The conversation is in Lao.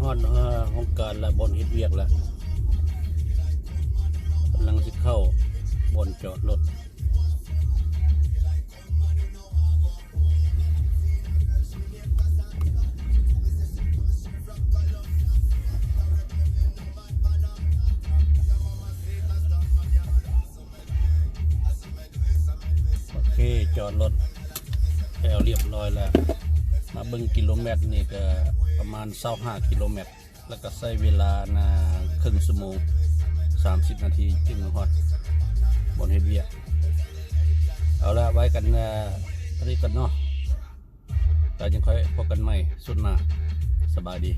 ຮອດ ເອີ ຫ້ອງການລະ ບ່ອນເຮັດວຽກລະ ກຳລັງຊິເຂົ້າບ່ອນຈອດລົດ. ໂອເຄ ຈອດລົດແລ້ວລຽບຮ້ອຍແລ້ວ. ມາເບິ່ງກິໂລແມັດນີ້ກໍປະມານຊາວຫ້າກິໂລແມັດ ແລ້ວກໍໃຊ້ເວລານະເຄິ່ງຊົ່ວໂມງ ສາມສິບນາທີ ຈຶ່ງມາຮອດບ່ອນເຮັດວຽກ. ເອົາລະ ໄວ້ກັນ ເອີ ເທົ່ານີ້ກ່ອນເນາະ ແລ້ວຈຶ່ງຄ່ອຍພົບກັນໃໝ່ຊຸດໜ້າ. ສະບາຍດີ.